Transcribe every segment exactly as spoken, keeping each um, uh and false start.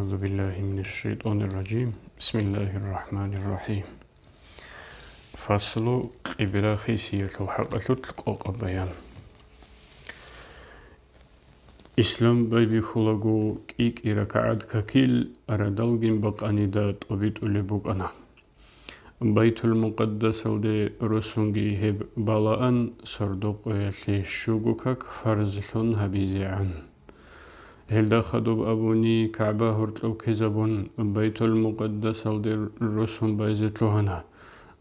أعوذ بالله من الشيطان الرجيم. بسم الله الرحمن الرحيم. Фаслу, къибла хисиялъул хӀакъалъулъ къокъаб баян. Ислам байбихьулаго кӀи-кӀи ракагӀат какил радалгин бакъанида тӀобитӀулеб букӀана. Байтул-Мукъаддасалде росунги гьеб балаан сордо-къоялъе щуго как фарзлъун гьабизегӀан. Гьелда хадуб абуни, КагӀба гьоркьоб ккезабун, Байтул-Мукъаддасалде росун байзе лъугьана.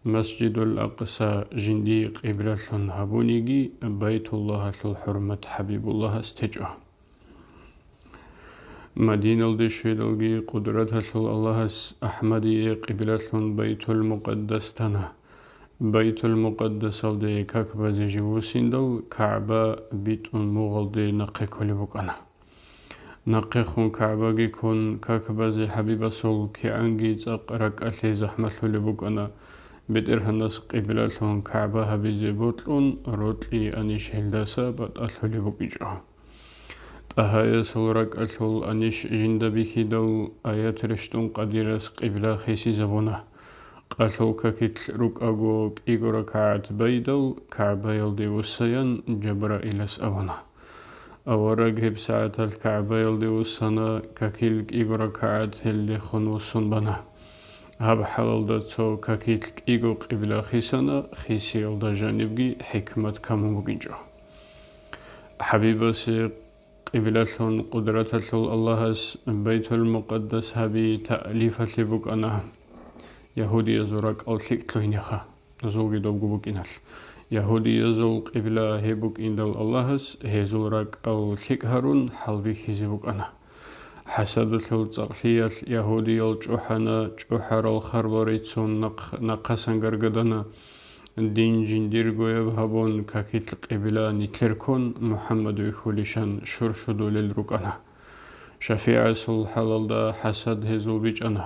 Масжидул-Акъса жиндие къиблалъун гьабуниги, Байтуллагьалъул хӀурмат ХӀабибуллагьас течӀо. Мадиналде щведалги Къудраталъул Аллагьас АхӀмадие къиблалъун Байтул-Мукъаддас тана. Байтул-Мукъаддасалде как базе живусиндал, КагӀба битӀун мугъалде нахъе кколеб букӀана. Нахъехун КагӀбаги ккун, как базе ХӀабибасул кигӀанги цӀакъ ракӀалъе захӀмалъулеб букӀана. БетӀергьанас къиблалъун КагӀба гьабизе бокьун, рокьи анищ гьелдаса батӀалъулеб букӀинчӀо. ТӀагьаясул ракӀалъул анищ жинда бихьидал, аят рещтӀун къадирас къибла хисизабуна. Къалъул какилъ рукӀаго кӀиго ракагӀат байдал, КагӀбаялде вуссаян Жабраилас абуна. Авараг гьеб сагӀаталъ КагӀбаялде вуссана, какил кӀиго ракагӀат гьелдехун вуссун бана. Гьаб хӀалалда цо какилъ кӀиго къибла хисана, хисиялда жанибги хӀикмат камун букӀинчӀо. ХӀабибасе къиблалъун Къудраталъул Аллагьас Байтул-Мукъаддас гьаби таълифалъе букӀана, ягьудиязул ракӀал лъикӀ лъугьинеха, нузулги добго букӀиналъ. Ягьудиязул къибла гьеб букӀиндал Аллагьас гьезул ракӀал лъикӀ гьарун хӀалбихьизе букӀана. ХӀасадалъул цӀакълъиялъ ягьудиял чӀухӀана, чӀухӀарал харбал рицун нахъ-, нахъасан гаргадана. Дин жиндиргояб гьабун, какил къибла нилъерккун МухӀаммад вихьулищан щурщудулел рукӀана. ШафигӀасул хӀалалда хӀасад гьезул бичӀана.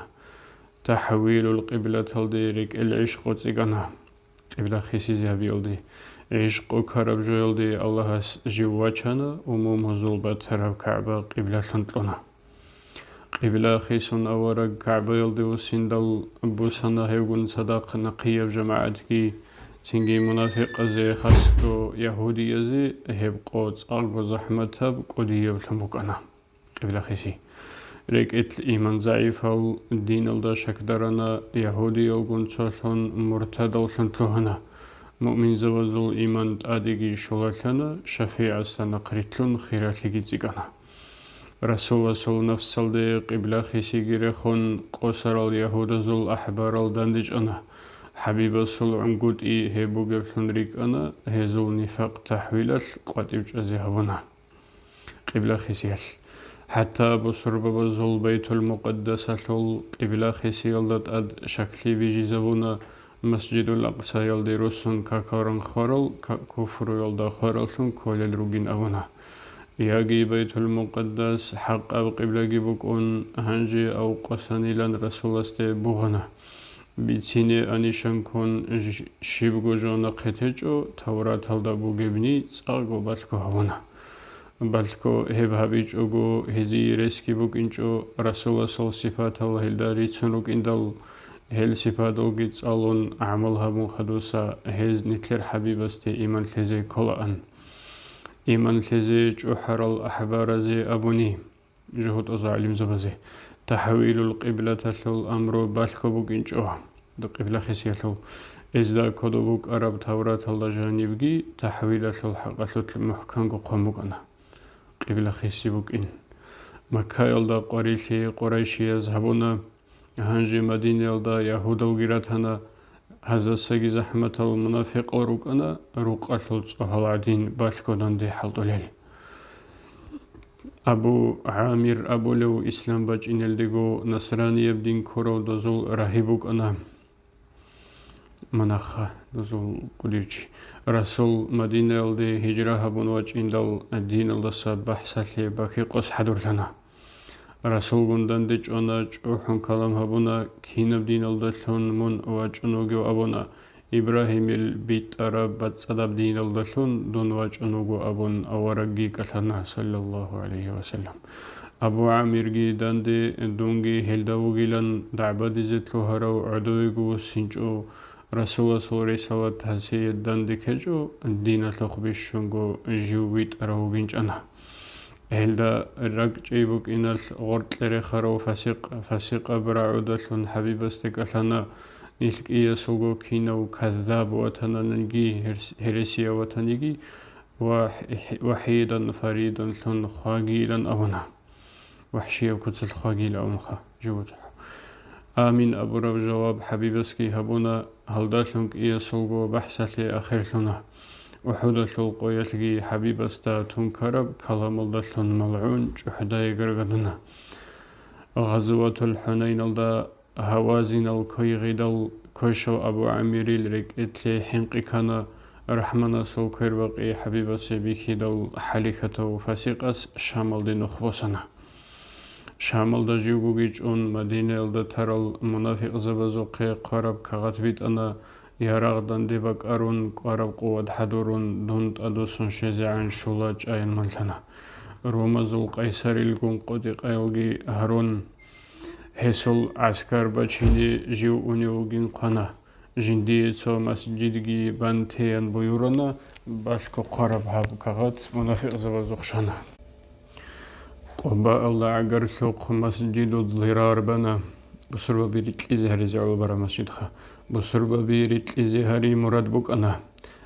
ТахӀвилул къиблаталде рекӀел гӀишкъу цӀикӀкӀана. Къибла хисизе гьабиялде, гӀишкъу ккараб жоялде Аллагьас жив вачана, умумузул батараб КагӀба къиблалъун кьуна. Къибла хисун авараг КагӀбаялде вуссиндал, бусана гьевгун цадахъ нахъияб жамагӀатги, цинги мунафикъазе, хасго ягьудиязе гьеб къо цӀакъго захӀматаб кӀудияблъун букӀана. Къибла хиси. РекӀелъ иман загӀипал, диналда щакдарана, ягьудиялгун цолъун муртадаллъун лъугьана. Муъминзабазул иман тӀадеги щулалъана, шафигӀасда нахърилълъун хиралъиги цӀикӀкӀана. Расуласул нафсалде къибла хисиги рехун, къосарал ягьудазул ахӀбарал дандечӀана. ХӀабибасул гӀунгутӀи гьеб бугеблъун рикӀкӀана, гьезул нифакъ-тахӀвилалъ къватӀив чӀвазе гьабуна. Къибла хисиялъ. ХӀатта бусурбабазул Байтул-Мукъаддасалъул къибла хисиялда тӀад щаклъи бижизабуна, Масжидул-Акъсаялде руссун какал ран хварал ка-, куфруялда хвараллъун кколел ругин абуна. Яги Байтул-Мукъаддас хӀакъаб къиблаги букӀун, гьанже авкъосанилан Расуласде бугъана. Бицине анищанккун ж-, щибго жо нахъе течӀо, Тавраталда бугебни цӀакъго балъго гьабуна. Балъго гьеб гьабичӀого, гьезие ресги букӀинчӀо, Расуласул сипатал гьелда рицун рукӀиндал, гьел сипаталги цӀалун гӀамал гьабун хадуса, гьез нилъер ХӀабибасде иман лъезе кколаан. Иман лъезе чӀухӀарал ахӀбаразе абуни, жугьутӀазул гӀалимзабазе, тахӀвилул къиблаталъул амру балъго букӀинчӀо, къибла хисиялъул. Гьезда кодоб букӀараб Тавраталда жанибги тахӀвилалъул хӀакъалъулъ мухӀканго хъван букӀана. Къибла хиси букӀин. Маккаялда къварилъи къурайшияз гьабуна, гьанже Мадинаялда ягьудалги ратана, гьаздасаги захӀматал мунафикъал рукӀана, рукъалъул цӀогьал гӀадин балъго данде хӀалтӀулел. Абу ГӀамир абулев ислам бачӀинелдего насранияб дин ккурав дозул рагьиб вукӀана. Манаха, дозул кӀудивчи. Расул Мадинаялде гьижра гьабун вачӀиндал, диналдаса бахӀсалъе бахъи къос хӀадурлъана. Расулгун данде чӀвана, чӀухӀун калам гьабуна, кинаб диналдалъун мун вачӀун вугев абуна, Ибрагьимил битӀараб бацӀцӀадаб диналдалъун дун вачӀун вуго абун аварагги кӀалъана, саллаллагьу гӀалайгьи ва саллам. Абу ГӀамирги данде, дунги гьелда вугилан дагӀбадизе лъугьарав гӀодовего вуссинчӀо, Расуласул рисалат гьасие данде ккечӀо, диналъухъ бищунго жив витӀарав вугинчӀана. Гьелда ракӀчӀей букӀиналъ гъоркье рехарав фасикъ, фасикъаб рагӀудалъун ХӀабибасде кӀалъана, нилъ кӀиясулго кинав каззаб ватананиги, гьерс-, гьересияв ватаниги, ва хӀи-, хӀи-, ва хӀидан фариданлъун хвагийилан абуна. ВахӀшияб куцалъ хвагийилан абунха, жив вуцӀухъ. Амин абураб жаваб ХӀабибасги гьабуна, гьалдалъун кӀиясулго бахӀсалъе ахирлъуна. УхӀудалъул къоялъги ХӀабибасда тункараб каламалдалъун малгӀун чӀухӀдае гаргадуна. Гъазватул ХӀунайналда Гьавазинал квайгъидал квешав Абу ГӀамирил рекӀелъе хӀинкъи ккана, рахӀманасул квербакъи ХӀабибасе бихьидал хӀалихьатав фасикъас Шамалде нух босана. Шамалда живгоги чӀун, Мадинаялда тарал мунафикъзабазухъе хъвараб кагъат битӀана, ярагъ данде бакӀарун, кӀвараб къуват хӀадурун, дун тӀадвуссун щвезегӀан щула чӀаян малъана. Румазул къайсарилгун къотӀи-къаялги гьарун, гьесул гӀаскар бачине жив унев вугин хъвана. Жиндие цо масжидги бан теян буюрана, балъго хъвараб гьаб кагъат мунафикъзабазухъ щвана. Къубаалда гӀагарлъухъ Масжиду Зирар бана, бусурбаби рикьизе гьаризе гӀоло бараб масжидха. Бусурбаби рикьизе гьари мурад букӀана.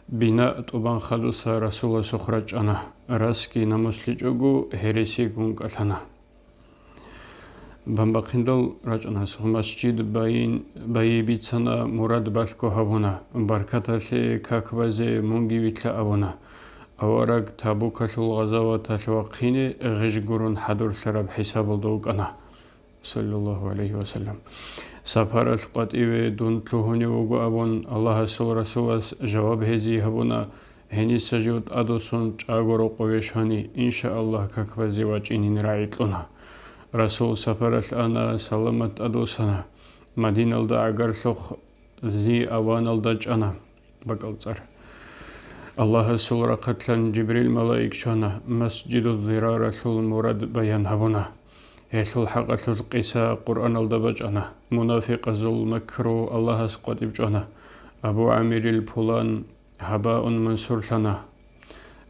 Бина тӀубан хадуса Расуласухъ рачӀана, расги намуслъичӀого гьересигун кӀалъана. Бамбахъиндал рачӀана гьасухъ масжид байин, байи бицана, мурад балъго гьабуна, баркаталъе как базе мунги вилълъа абуна. Авараг Табукалъул гъазаваталъ вахъине гъиж гурун хӀадурлъараб хӀисабалда вукӀана, саллаллагьу гӀалайгьи ва саллам. Сапаралъ къватӀиве дун лъугьунев вуго абун, Аллагьасул Расулас жаваб гьезие гьабуна, Гьениса жив тӀадвуссун чӀаго рокъове щвани, иншааллагь, как базе вачӀинин рагӀи кьуна. Расул сапаралъ ана, саламат тӀадвуссана. Мадиналда гӀагарлъухъ зи аваналда чӀана, бакӀал цӀар. Аллагьасул рахъалъан Жибрил малаик щвана, Масжиду Зираралъул мурад баян гьабуна. Гьелъул хӀакъалъулъ къиса Къуръаналда бачӀана. Мунафикъазул макру Аллагьас къватӀиб чӀвана. Абу ГӀамирил пулан Гьабаун Мансурлъана.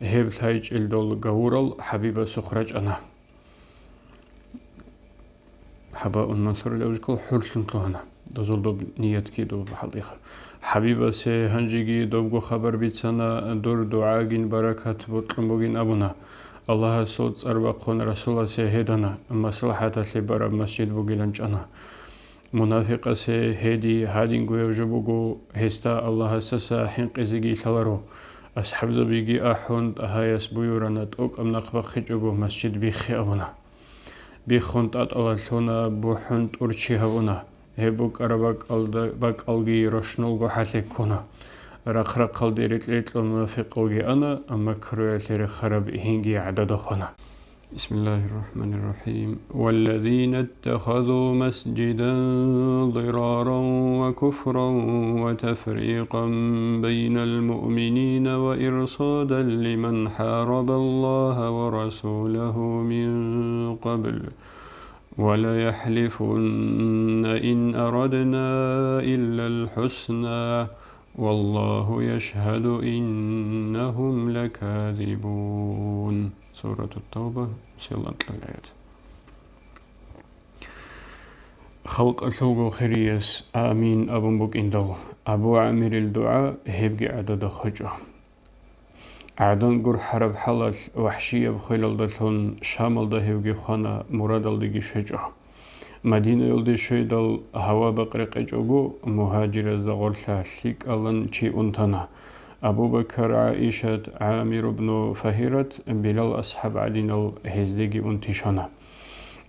Гьеб лъайчӀел дол гавурал ХӀабибасухъ рачӀана. Гьабаун Мансурил абжкал хӀурлъун лъугьана. Дозул доб ниятги доб хӀалтӀиха. ХӀабибасе гьанжеги добго хабар бицана, дур дугӀагин баракат бокьун бугин абуна. Аллагьасул цӀар бахъун Расуласе гьедана, маслахӀаталъе бараб масжид бугилан чӀана. Мунафикъасе гьеди гьадингояб жо буго, гьесда Аллагьасаса хӀинкъизеги лъаларо. АсхӀабзабиги ахӀун, ТӀагьаяс буюрана, тӀокӀаб нахъ бахъичӀого масжид биххе абуна. Биххун тӀатӀалалъуна, бухӀун тӀурччи гьабуна. Гьеб букӀараб бакӀалда-, бакӀалги рощуналго хӀалхье ккуна. Рахъ-рахъалде рикь-рикьун мунафикъалги ана, амма круялъе рехараб гьинги гӀадада хвана. بسم الله الرحمن الرحيم. والذين اتخذوا مسجدا ضرارا وكفرا وتفريقا بين المؤمنين وإرصادا لمن حارب الله ورسوله من قبل وليحلفن إن أردنا إلا الحسنى والله يشهد إنهم لكاذبون. Суратут Тавба, сел анкьабил аят. Халкъалъулго хирияс «Амин» абун букӀиндал, Абу ГӀамирил дугӀа гьебги гӀадада хвечӀо. ГӀадан гурхӀараб хӀалалъ вахӀшияб хвелалдалъун Шамалда гьевги хвана, мурадалдеги щвечӀо. Мадинаялде щведал, гьава бакъ рекъечӀого, мугьажиразда гъорлъа лъикӀалан чи унтана. Абу Бакар, ГӀаишат, ГӀамир ибну Фагьират, Билал асхӀаб гӀадинал гьездеги унти щвана.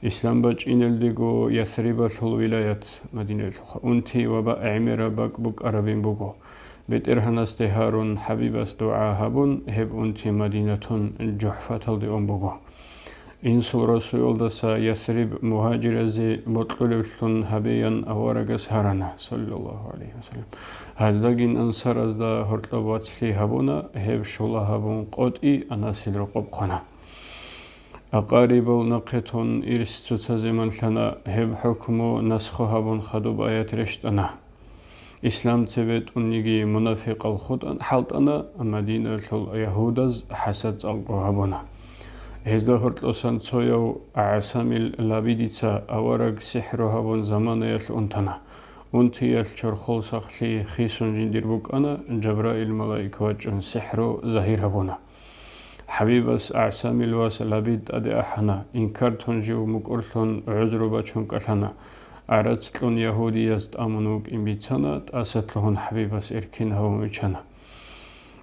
Ислам бачӀинелдего Ясрибалъул вилаят, Мадинаялъухъа, унти ва ба-, гӀемераб бакӀ букӀарабин буго. БетӀергьанасде гьарун, ХӀабибас дугӀа гьабун, гьеб унти Мадинатун ЖухӀфаталде ун буго. Инсул расуялдаса Ясриб мугьажиразе бокьулевлъун гьабеян аварагас гьарана, саллаллагьу гӀалайгьи ва саллам. Гьаздагин ансаразда гьоркьоб вацлъи гьабуна, гьеб щула гьабун къотӀи, Анасил рокъоб хъвана. Акъарибал нахъе тун ирс цоцазе манлъана, гьеб хӀукму насху гьабун хадуб аят рещтӀана. Ислам цебе тӀуниги мунафикъал хутӀан-, хӀалтӀана, Мадиналъул ягьудаз хӀасад цӀалго гьабуна. Гьезда гьоркьосан цояв ГӀасамил Лабидица авараг сихӀру гьабун заманаялъ унтана. Унтиялъ чорхол сахлъи хисун жиндир букӀана, Жабраил малаик вачӀун сихӀру загьир гьабуна. ХӀабибас ГӀасамил вас Лабид тӀаде ахӀана, инкар тун жив мукӀурлъун гӀузру бачун кӀалъана. ГӀарац кьун ягьудияз тӀамун вукӀин бицана, тӀаса лъугьун ХӀабибас эркин гьавун вичана.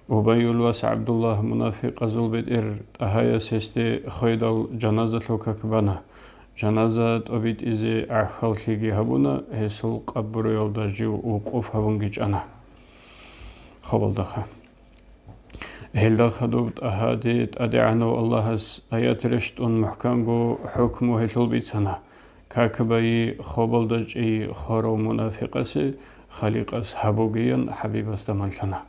Убайюл вас ГӀабдуллагь, мунафикъазул бетӀер, ТӀагьаяс гьесде хведал жаназалъул как бана. Жаназа тӀобитӀизе гӀахьаллъиги гьабуна, гьесул къабуруялда жив вукъуф гьабунги чӀана. Хабалдаха. Гьелда хадуб ТӀагьаде ТӀадегӀанав Аллагьас аят рещтӀун мухӀканго хӀукму гьелъул бицана, как байи хобалда чӀей хварав мунафикъасе Халикъас гьабугеян ХӀабибасда манлъана.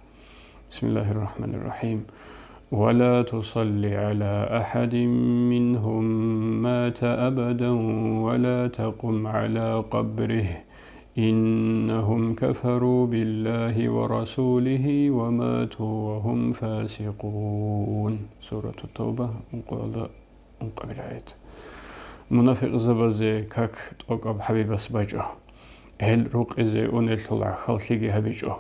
بسم الله الرحمن الرحيم. ولا تصل على أحد منهم مات أبدا ولا تقم على قبره إنهم كفروا بالله ورسوله وماتوا وهم فاسقون. Сурату Тавба, ункъоялда ункъабил аят. Мунафикъзабазе как тӀокӀаб ХӀабибас бачӀо. Гьел рукъизе унелъул гӀахьаллъиги гьабичӀо.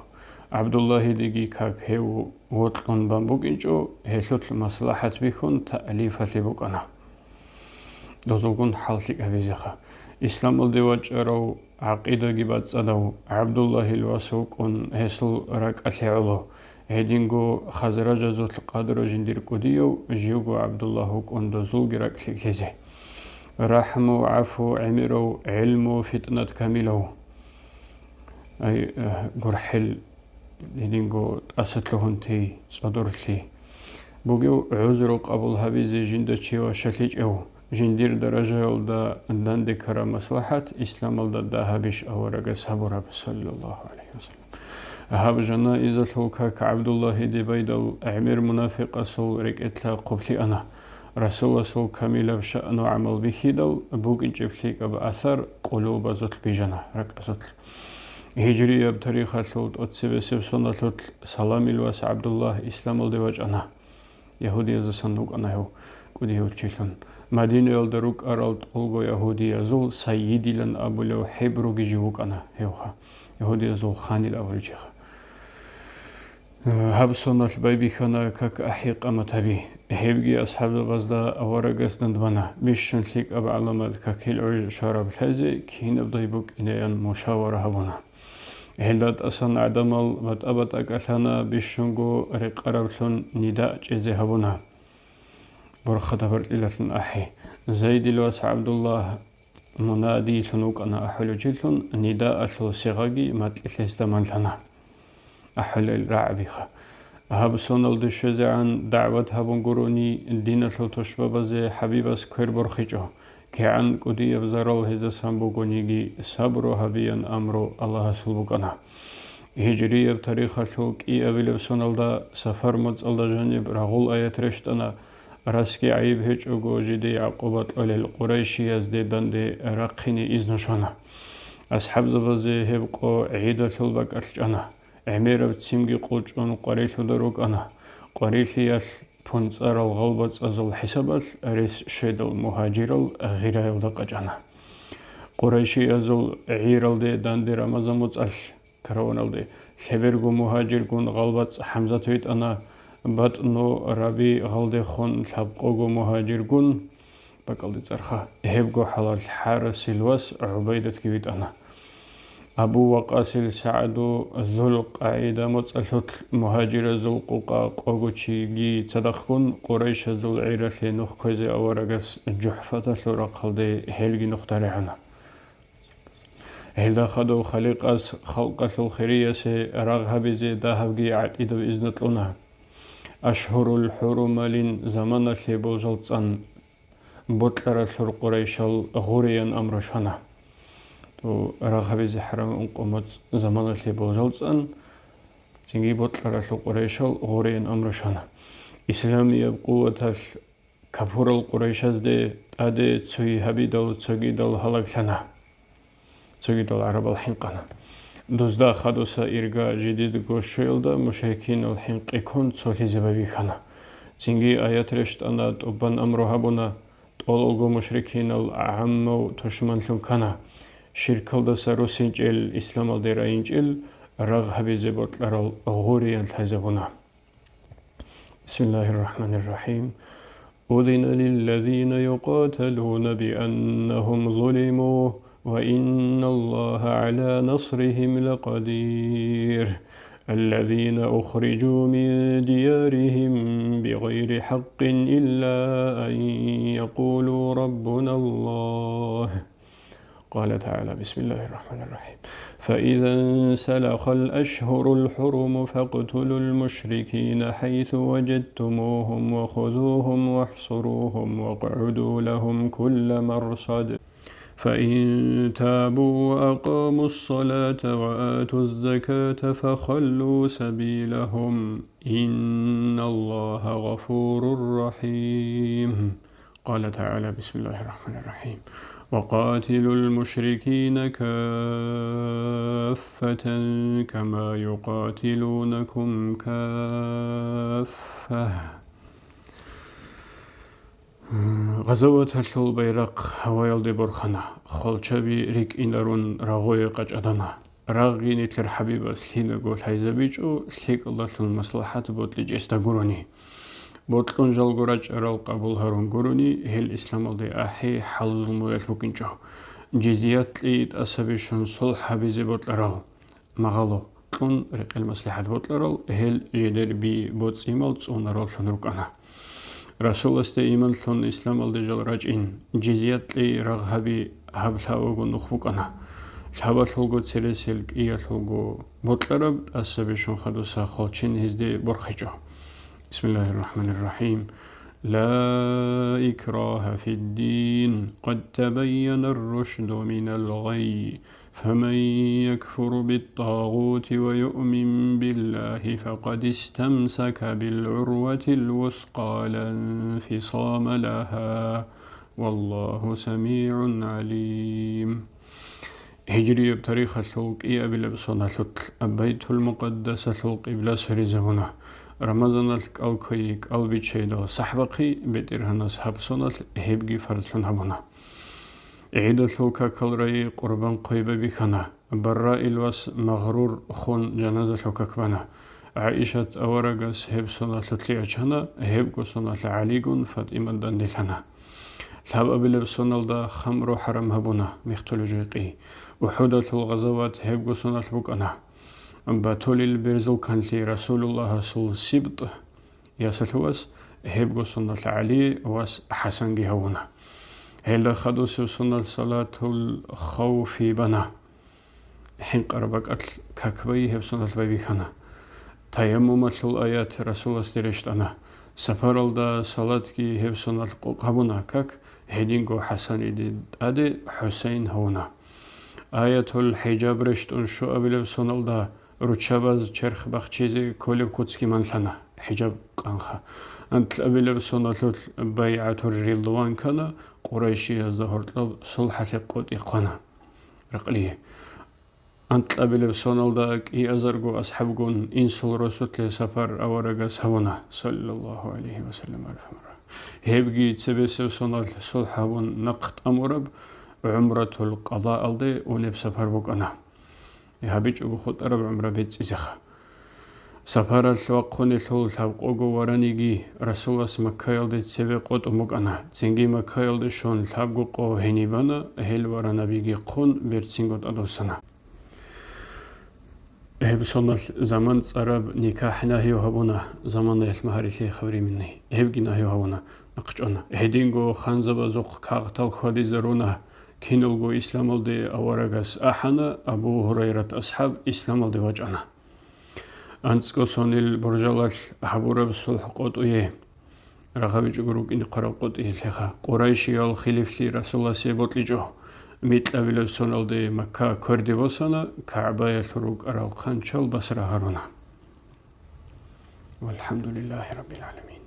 ГӀабдуллагьидеги как гьев вокьун бан букӀинчӀо, гьелъулъ маслахӀат бихьун таълифалъе букӀана. Дозулгун хӀаллъи гьабизеха. Исламалде вачӀарав гӀакъидаги бацӀцӀадав ГӀабдуллагьил вас вукӀун гьесул ракӀалъе гӀоло. Гьединго хазражазулъ къадру жиндир кӀудияв живго ГӀабдуллагь вукӀун дозулги ракӀлъи лъезе. РахӀму, гӀафу, гӀемерав, гӀелму, фитнат камилав. Ай, э, гурхӀел гьединго тӀаса лъугьунтей цӀодорлъи бугев, гӀузру къабул гьабизе жинда чи ващалъичӀев, жиндир даражаялда данде ккараб маслахӀат исламалда дагьабищ аварагас гьабураб, саллаллагьу гӀалайгьи ва саллам. Гьаб жанаизалъул как ГӀабдуллагьиде байдал гӀемер мунафикъасул рекӀелъа хъублъиана. Расуласул камилаб шаъну гӀамал бихьидал, букӀинчӀеб лъикӀаб асар къулубазулъ бижана, ракӀазулъ. Гьижрияб тарихалъул тӀоцебесеб соналъулъ Саламил вас ГӀабдуллагь исламалде вачӀана. Ягьудияздасан вукӀана гьев кӀудияв чилъун. Мадинаялда рукӀарал тӀолго ягьудиязул сайидилан абулев ХӀибруги жив вукӀана гьевха, ягьудиязул ханил абулев чиха. Гьаб соналъ байбихьана как ахӀи-къамат гьаби. Гьебги асхӀабзабазда аварагас дандбана, бищун лъикӀаб гӀаламат какил гӀуж щвараб лъезе кинабдай букӀинеян мушавара гьабуна. Гьелда тӀасан гӀадамал батӀа-батӀа кӀалъана, бищунго рекъараблъун нида чӀезе гьабуна. Борхада баркьилалъун ахӀи. Зайдил вас ГӀабдуллагь мунадийлъун вукӀана ахӀулевчилъун, нидаалъул сигъаги макьилъ гьесда манлъана. АхӀулел рагӀабиха. Гьаб соналде щвезегӀан дагӀват гьабун гурони, диналъул тушбабазе ХӀабибас квер борхичӀо, кигӀан кӀудияб зарал гьездасан бугониги, сабру гьабиян амру Аллагьасул букӀана. Гьижрияб тарихалъул кӀиабилеб соналда Сафар моцӀалда жаниб рагъул аят рещтӀана, расги гӀайиб гьечӀого жидее гӀакъуба кьолел къурайшиязде данде рахъине изну щвана. АсхӀабзабазе гьеб къо гӀидалъул бакӀалъ чӀана. ГӀемераб ццинги къулчӀун къварилъуда рукӀана. Къварилъиялъ пунцӀарал гъалбацӀазул хӀисабалъ рес щведал мугьажирал гъираялда къачӀана. Къурайшиязул гӀиралде данде Рамазан моцӀалъ караваналде лъеберго мугьажиргун гъалбацӀ ХӀамзат витӀана, батӀну Раби гъалдехун лъабкъого мугьажиргун, бакӀалде цӀарха, гьебго хӀалалъ ХӀарасил вас ГӀубайдатги витӀана. Абу Вакъасил СагӀду ЗулкъагӀида моцӀалъулъ мугьажиразул къукъа къого чиги цадахъгун, къурайшазул гӀиралъе нух кквезе аварагас ЖухӀфаталъул рахъалде гьелги нух даригӀана. Гьелда хадув халикъас халкъалъул хириясе рагъ гьабизе дагьабги гӀатӀидаб изну кьуна. Ашгьурул хӀурумалин заманалъе болжал цӀан, бокьаралъур къурайшал гъуриян амру щвана. То рагъ гьабизе хӀарам ункъо моцӀ заманалъе болжал цӀан, цинги бокьаралъур къурайшал гъуриян амру щвана. Исламияб къуваталъ Капурал къурайшазде тӀаде цоги гьабидал цогидал гьалаглъана, цогидал гӀарабал хӀинкъана. Дузда хадуса ирга жидедго щоялда мушрикинал хӀинкъи ккун цолъизе байбихьана. Цинги аят рещтӀана, тӀубан амру гьабуна, тӀолалго мушрикинал гӀаммав тушманлъун ккана. Ширкалдаса русинчӀел исламалде райинчӀел рагъ гьабизе бокьарал гъуриянлъайзабуна. بسم الله الرحمن الرحيم. أذن للذين يقاتلون بأنهم ظلموا وإن الله على نصرهم لقدير. الذين أخرجوا من ديارهم بغير حق إلا أن يقولوا ربنا الله. قال تعالى: بسم الله الرحمن الرحيم. فإذا انسلخ الأشهر الحرم فاقتلوا المشركين حيث وجدتموهم وخذوهم واحصروهم واقعدوا لهم كل مرصد. فإن تابوا وأقاموا الصلاة وآتوا الزكاة فخلوا سبيلهم إن الله غفور رحيم. قال تعالى: بسم الله الرحمن الرحيم. وقاتلوا المشركين كافة كما يقاتلونكم كافة. Гъазаваталъул байрахъ гьаваялде борхана, хвалчаби рикӀкӀинарун рагъуе къачӀадана. Рагъги нилъер ХӀабибас лъинаго лъайзабичӀо, лъикӀалдалъун маслахӀат бокьичӀесда гурони. Бокьун жалго рачӀарал къабул гьарун гурони, гьел исламалде ахӀи хӀал-зулмуялъ букӀинчӀо. Жизият кьей тӀаса бищун сулхӀ гьабизе бокьарал, магъало кьун рекъел маслихӀат бокьарал, гьел жидер би боцӀимал цӀунараллъун рукӀана. Расуласде иман лъун исламалде жал рачӀин, жизият кьей рагъ гьаби гьаб лъабавго нух букӀана. Лъабалъулго цересел кӀиялъулго бокьараб тӀаса бищун хадуса хвалчен гьезде борхичӀо. بسم الله الرحمن الرحيم. لا إكراه في الدين، قد تبين الرشد من الغي، فمن يكفر بالطاغوت ويؤمن بالله فقد استمسك بالعروة الوثقى لا انفصام لها، والله سميع عليم. Гьижрияб тарихалъул кӀиабилеб соналъулъ Байтул-Мукъаддасалъул къибла сверизабуна. Рамазаналъ кӀал кквей, кӀал биччайдал сахӀбахъи, БетӀергьанас гьаб соналъ гьебги фарзлъун гьабуна. ГӀидалъул какал райи къурбан хъвей байбихьана. Барраил вас Магърур хун жаназалъул как бана. ГӀаишат аварагас гьеб соналъулъе ячана, гьебго соналъ ГӀалигун ФатӀимат данделъана. Лъабабилеб соналда хамру хӀарам гьабуна, мехтулеб жойкъи. УхӀудалъул гъазават гьебго соналъ букӀана. Батулил берзул канлъи Расулуллагьасул сибт, ясалъувас, гьебго соналъ ГӀали вас ХӀасанги гьавуна. Гьелда хадусев соналъ салатул хавфи бана. ХӀинкъараб бакӀалъ как байи гьеб соналъ байбихьана. Таяммумалъул аят Расуласде рещтӀана. Сапаралда салатги гьеб соналъ къокъ гьабуна как, гьединго ХӀасаниде тӀаде ХӀусайн гьавуна. Аятул хӀижаб рещтӀун щуабилеб соналда руччабаз черх бахчизе кколеб куцги манлъана, хӀижаб къанха. Анкьабилеб соналъулъ БайгӀатур Ридван ккана, Къурайшиязда гьоркьоб сулхӀалъе къотӀи хъвана. Ракълие. Анкьабилеб соналда кӀиазарго асхӀабгун инсул росулъе сапар аварагас гьавуна, саллаллагьу гӀалайгьи ва саллам, арфамара. Гьебги цебесев соналъ сулхӀ гьабун нахъ тӀамураб гӀумратул къазаалде унеб сапар букӀана. ГьабичӀого хутӀараб гӀумра бецӀизеха. Сапаралъ вахъунелъул лъабкъого вараниги, Расулас Маккаялде цебе къотӀун букӀана. Цинги Маккаялде щун лъабго къо гьениб бана, гьел варанабиги хъун берцинго тӀадвуссана. Гьеб соналъ заман цӀараб никахӀ нагью гьабуна, заманаялъ магьарилъи хабариминни. Гьебги нагью гьавуна, нахъчӀвана. Гьединго ханзабазухъ кагътал хьвадизаруна, киналго исламалде аварагас ахӀана, Абу Гьурайрат асхӀаб исламалде вачӀана. АнцӀго сонил боржалалъ гьабураб сулхӀ къотӀуе. РагъабичӀого рукӀине хъвараб къотӀиялъеха. Къурайшиял хилифлъи Расуласе бокьичӀо. Микьабилеб соналде Макка кверде босана, КагӀбаялъ рукӀарал хъанчал басра гьаруна. ВалхӀамдулиллагьи раббил гӀаламин.